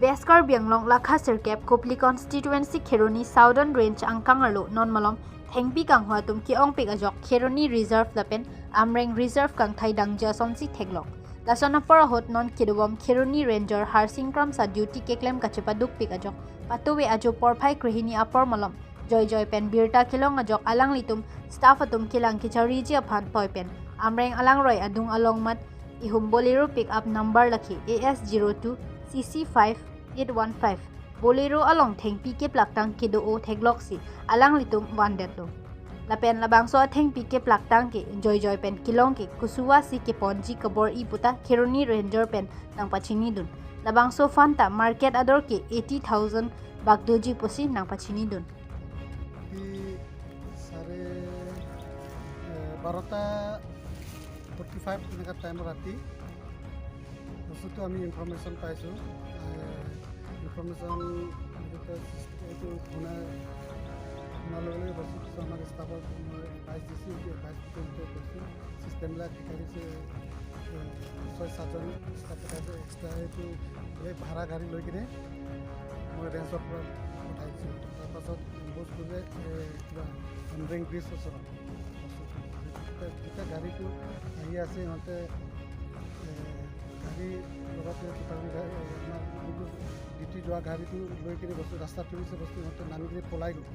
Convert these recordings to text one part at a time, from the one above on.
Beskar Bianglong Lakha Sirkep Kopli Constituency Kheroni Southern Range angkang arlo non malom thengpi kang hwa tum ki ong pik ajok Kheroni Reserve lapen Amreng Reserve kang thai dangja somsi theglok lasona por hot non kidobom Kheroni Ranger Harsing kram sa duty keklem kachepa duk pik ajok patowe ajo porphai krihini apor malom joy joy pen birta khilong ajok alang litum staff atum kilang kichari ji aphan toy pen Amreng alang roi adung along mat ihum Bolero pick up number lakhi AS02 CC 5815 Bolero along thengpi ke plaktang kido o theglok si alang litum 1 detlo lapen labang so thengpi ke plaktang ke joy joy pen kilong ke kusuwa si ke ponji kabor i puta Kheroni Ranger pen nangpachini dun labang so fanta market ador ke 80,000 bagdoji posi nangpachini dun 12:45 তেনেকুৱা টাইমৰ ৰাতি বস্তুটো আমি information পাইছোঁ। Information এইটো শুনাৰ লগে লগে বস্তুটো আমাৰ ষ্টাফক মই এডভাইচ দিছোঁ, এডভাইচ কৈছোঁ চিষ্টেমবিলাক শিকাই দিছে। 6-7জন ষ্টাফ পঠাইছোঁ এক্সট্ৰা, এইটো বেলেগ ভাড়া গাড়ী লৈ কিনে মই ৰেঞ্জৰ পৰা পঠাই দিছোঁ। তাৰপাছত ইম্প'জ কৰিলে কিবা আমৰেং ব্ৰিজ ওচৰত যেতিয়া গাড়ীটো আহি আছে, ইহঁতে গাড়ী লগতে আমাৰ ডিউটি যোৱা গাড়ীটো লৈ কিনে বস্তু ৰাস্তাত তুলিছে, বস্তু ইহঁতে নামি কিনে পলাই গ'ল,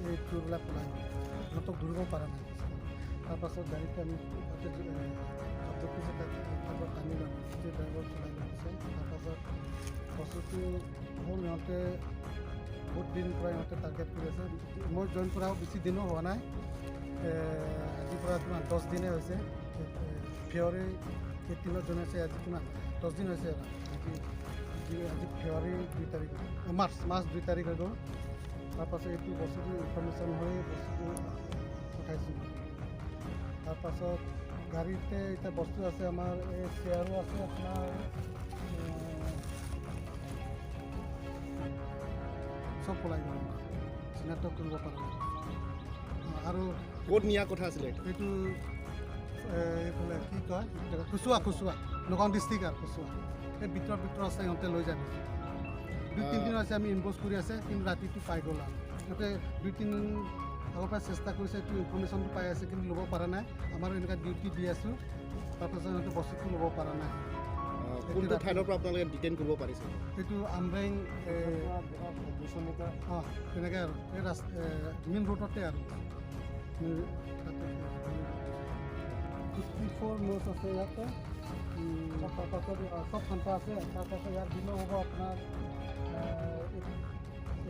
এই চোৰবিলাক পলাই গ'ল, ইহঁতক ধৰিব পৰা নাই। তাৰপাছত গাড়ীটো আমি তাতে জব্দ কৰিছে, তাত তাৰপৰা টানি লৈ ড্ৰাইভাৰ চলাই লৈ গৈছে। তাৰপাছত বস্তুটো হ'ল ইহঁতে বহুত দিন পৰা ইহঁতে টাৰ্গেট কৰি আছে। মই জইন কৰাও বেছি দিনো হোৱা নাই, আজিৰ পৰা কিমান 10 দিনেই হৈছে। ফেব্ৰুৱাৰী 18ত জইন হৈছে, আজি কিমান 10 দিন হৈছে। আজি ফেব্ৰুৱাৰী 2 তাৰিখ, মাৰ্চ 2 তাৰিখ হৈ গ'ল। তাৰপাছত এইটো বস্তুটো ইনফৰ্মেশ্যন হৈ বস্তুটো পঠাইছোঁ। তাৰপাছত গাড়ীতে এতিয়া বস্তু আছে আমাৰ, এই চেয়াৰো আছে আপোনাৰ, চব পলাই গ'ল, চিনাক্ত কৰিব পৰা নাই। আৰু ক'ত নিয়া কথা আছিলে এইটো? এইফালে কি কয় খুচুৱা, খুচুৱা নগাঁও ডিষ্ট্ৰিক্ট আৰু খুচুৱা এই ভিতৰত ভিতৰত আছে, ইহঁতে লৈ যায়। 2-3 দিন আছে আমি ইনভ'জ কৰি আছে, কিন্তু ৰাতিটো পাই গ'ল। আৰু সিহঁতে 2-3 দিন আগৰ পৰা চেষ্টা কৰিছে, এইটো ইনফৰ্মেশ্যনটো পাই আছে কিন্তু ল'ব পৰা নাই। আমাৰো এনেকুৱা ডিউটি দি আছোঁ, তাৰপাছত সিহঁতে বস্তুটো ল'ব পৰা নাই। কোনটো ঠাইৰ পৰা আপোনালোকে ডিটেইন কৰিব পাৰিছে? এইটো আমৰেং, অঁ তেনেকৈ আৰু এই ৰাস্তা মেইন ৰোডতে আৰু 54 নোট আছে ইয়াতে। তাৰপাছত চব ফাণ্টা আছে। তাৰপাছত ইয়াৰ বিলো হ'ব আপোনাৰ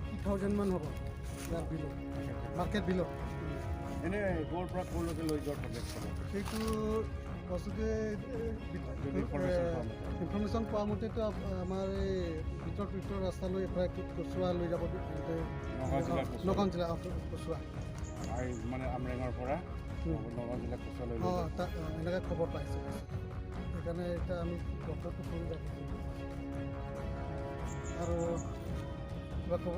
80,000 মান হ'ব ইয়াৰ বিলো, মাৰ্কেট বিলো। এনে ক'ৰ পৰা ক'লৈকে লৈ যোৱাৰ প্ৰজেক্ট সেইটো বস্তুটো? ইনফৰ্মেশ্যন পোৱা মতেতো আমাৰ এই ভিতৰত ভিতৰৰ ৰাস্তালৈ এইফালে কচুৱা লৈ যাব, নগাঁও জিলা কচুৱা, মানে আমৰেঙৰ পৰা নগাঁও জিলা কচুৱালৈ। অঁ, তাত এনেকৈ খবৰ পাইছোঁ, সেইকাৰণে এতিয়া আমি ডক্টৰটো কৰি ৰাখিছোঁ। আৰু কিবা ক'ব?